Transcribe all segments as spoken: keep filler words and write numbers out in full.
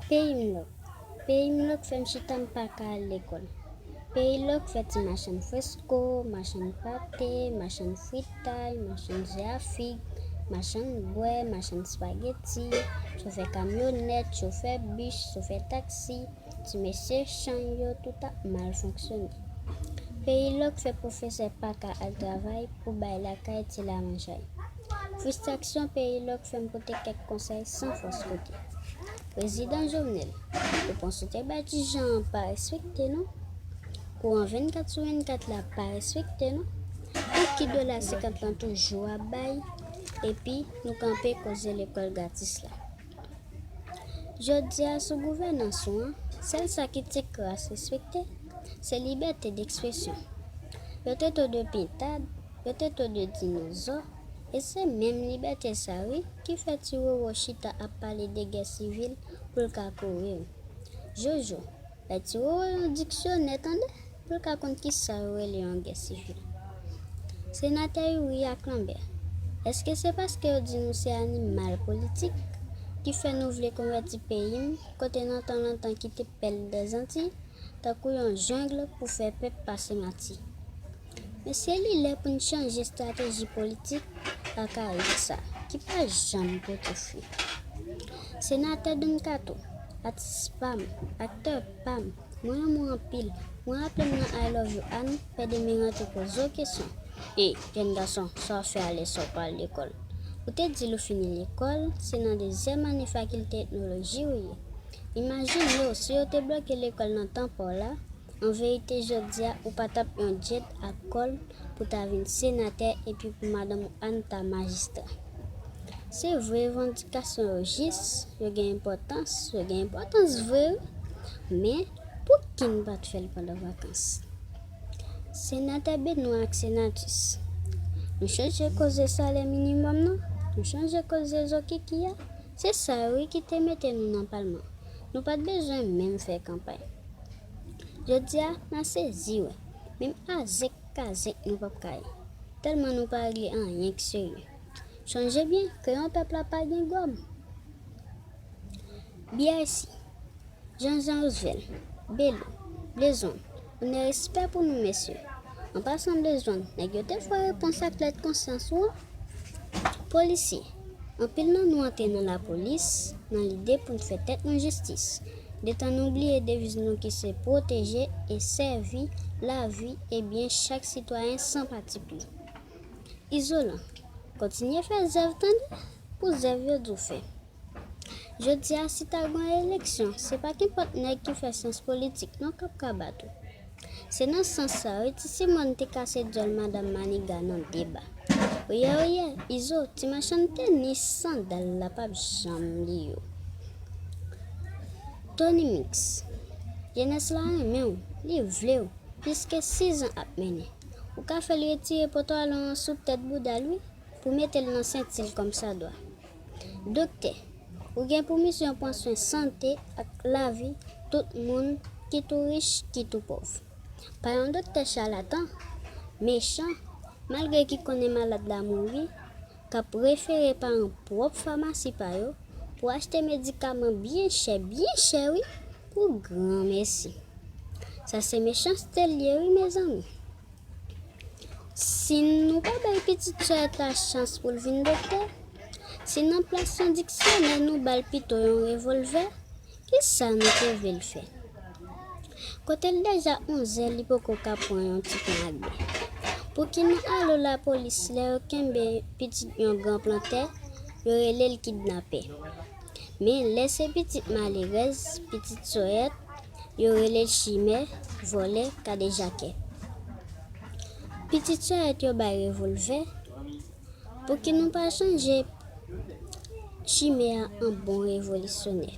Peyi m lòk. Peyi m lòk fè m chita m pa ka al lekòl. Peyi lòk fè ti machann fresko, machann pate, machann fritay, machann ze a fig, machann bwè, machann spageti, chofè kamyonèt, chofè bis, chofè taksi, ti mesye chanj yo tout ap mal fonksyone. Peyi lòk fè pwofesè pa ka al travay pou bay lakay ti lamanjay. Fristrasyon peyi lòk fè m pote kèk konsèy san fòs kote. Prezidan Jovenel, ou panse w te bay ti jan an pa respekte non? Kouran vennkat sou vennkat la pa respekte non? Pou ki dola senkant lan toujou ap bay? Epi nou kanpe koze lekòl gratis la. Jodi a sou gouvènans ou an, sèl sa ki ti kras respekte, se libète dekspresyon. Yo te to de pintad, yo te to de dinozò, e se menm libète sa wi ki fè ti Roro chita ap pale de gè sivil pou l ka kouri wi. Jojo, bay ti Roro yon diksyonè tande, pou l ka konn kisa yo rele yon gè sivil. Senatè Youri ak Lambert, èske se paske yo di nou se animal politik ki fè nou vle konvèti peyi m kote nan tan lontan ki te pèl dèzantiy tankou yon jeng pou fè pèp pase mati? Men se li lè pou n chanje estrateji politik akayik sa ki pa janm pote fwi. Senatè Don Kato, atis pa m, aktè pa m, mwen renmen w anpil. Mwen raple m nan I Love You Ann, pè de mi rantre poze w kesyon. E, jèn gason, sa w fè alè sa w pa al lekòl? Ou te di l ou fini lekòl, se nan dezyèm ane fakilte etnoloji ou ye. Imajine w si yo te bloke lekòl nan tan pa w la, an verite jodi a ou pa t ap yon djed ak kòl pou ta vin senatè epi pou madanm ou Ann ta majistra. Se vre revandikasyon yo jis, yo gen enpòtans, yo gen enpòtans vre wi, men pou ki n pa t fè l pandan vakans? Senatè Benoît ak Senatus, nou chanje koze salè minimòm nan, nou chanje koze zo kiki a, se sa yo wi ki te mete nou nan palman, nou pa t bezwen menm fè kanpay. Jodi a, n a sezi wè, menm azèk kazèk nou p ap ka ye, tèlman nou pa regle anyen k serye. Chonje byen, kreyon pèp la pa gen gòm. B I C, Jean Jean Roosevelt, Belo, Blezon, onè respè pou nou mesye. An pasan Blezon, nèg yo te fè repons ak lèt konsyans ou an. Polisye, anpil nan nou antre nan lapolis nan lide pou n fè tèt nou jistis, detan nou bliye deviz nou ki se pwoteje e sèvi lavi e byen chak sitwayen san patipri. Izolan, kontinye fè zèv tande pou zèv yo di w fè. Jodi a si ta gen eleksyon, se pa kenpòt nèg ki fè syans politik non k ap ka bat ou. Se nan sans sa wi ti Simòn te kase dyòl madanm Maniga nan deba. Oyè oyè, Izo, ti machann tenis sandal la p ap janm bliye w. Tony Mix, jenès la renmen w, li vle w, plis ke sizan ap mennen. Ou ka fè l retire pantwalon an sou tèt bouda l wi, pou mete l nan senti l kòmsadwa. Doktè, ou gen pou misyon pran swen sante ak lavi tout moun, kit ou rich, kit ou pòv. Pa yon doktè chalatan, mechan, malgre ki konnen malad la mouri, k ap refere paran pwòp famasi pa yo pou achte medikaman byen chè, byen chè wi, pou granmesi. Sa se mechanste l ye wi mezanmi. Si nou pa bay pitit Soyèt la chans pou l vin doktè, si nan plas yon diksyonè nou ba l pito yon revòlvè, kisa nou te vle l fè? Kote l deja onzè li poko ka pran yon ti pran ak bè. Pou ki nou ale lapolis lè yo kenbe pitit yon gran plantè, yo rele l kidnapè. Men lè se pitit malerèz, pitit Soyèt, yo rele l chimè, vòlè, kadejakè. Pitit Soyèt yo bay revòlvè, pou ki nou pa chanje chimè a an bon revolisyonè,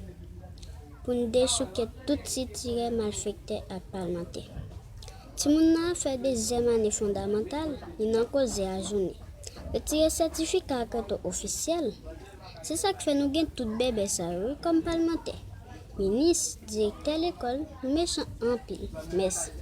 pou n dechouke tout sitirè malfektè ak palmantè. Timoun nan afè dezyèm ane fondamantal, li nan koze a jounen. Retire sètifika ak reto ofisyèl. Se sa k fè nou gen tout bèbè sa yo wi kòm palmantè, minis, direktè lekòl, nou mechan anpil. Mèsi.